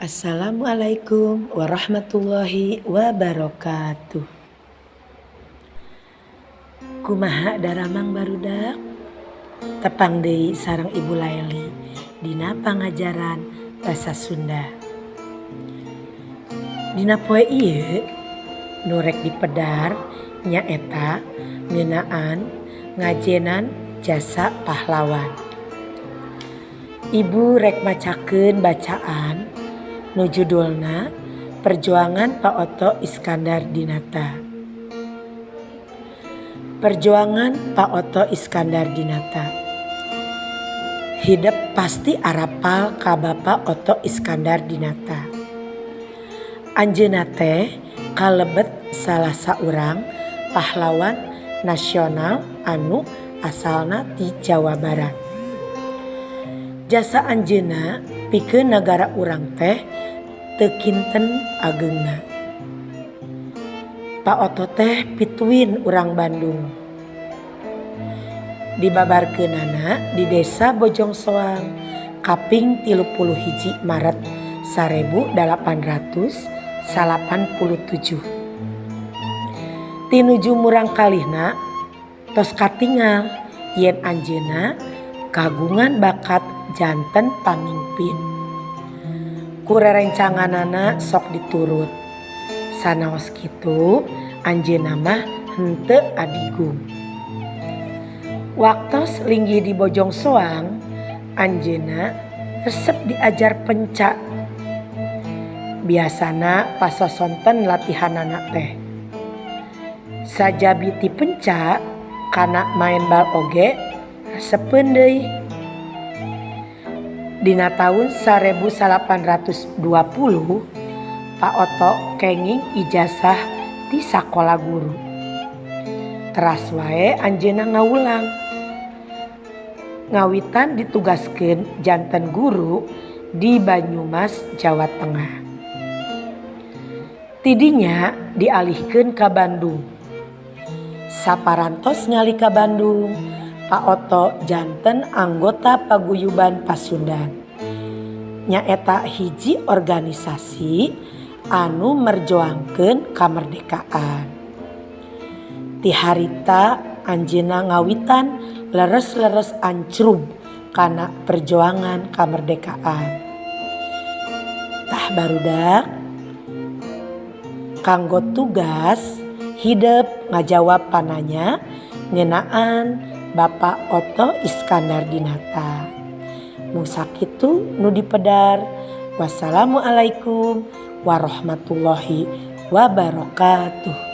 Assalamualaikum warahmatullahi wabarakatuh. Kumaha daramang, barudak? Tepang deui sareng Ibu Laeli dina pangajaran basa Sunda. Dina poe ieu nu rek dipedar nyaeta ngeunaan ngajenan jasa pahlawan. Ibu rek macakeun bacaan nu judulna Perjuangan Pak Otto Iskandar Dinata. Perjuangan Pak Otto Iskandar Dinata. Hidep pasti arapal ka Bapak Otto Iskandar Dinata. Anjeunna teh kalebet salah saurang pahlawan nasional anu asalna ti Jawa Barat. Jasa anjeunna pikeun nagara urang teh teu kinten ageungna. Pak Otto teh pituin urang Bandung. Dibabarkeunana di Desa Bojongsoang, kaping 31 Maret 1887. Ti nuju murangkalihna tos katingal yen anjeunna kagungan bakat janten pamingpin. Ku rerencanganana sok diturut. Sanaos kitu, anjeunna mah henteu adigung. Waktos linggih di Bojongsoang, anjeunna resep diajar penca. Biasana pas sosonten latihanana teh. Sajabi ti penca, kana maen bal oge resepeun deui. Dina taun 1820 Pak Otto kenging ijazah ti sakola guru. Teras wae anjeunna ngawulang. Ngawitan ditugaskeun janten guru di Banyumas, Jawa Tengah. Ti dinya dialihkeun ka Bandung. Saparantos ngalih ka Bandung, Pak Otto janten anggota Paguyuban Pasundan. Nyaeta hiji organisasi anu merjuangkeun kamerdekaan. Ti harita anjeunna ngawitan leres-leres ancrub kana perjuangan kamerdekaan. Tah, barudak, kanggo tugas, hidep ngajawab pananya ngeunaan Bapak Otto Iskandar Dinata. Mung sakitu nu dipedar. Wassalamualaikum warahmatullahi wabarakatuh.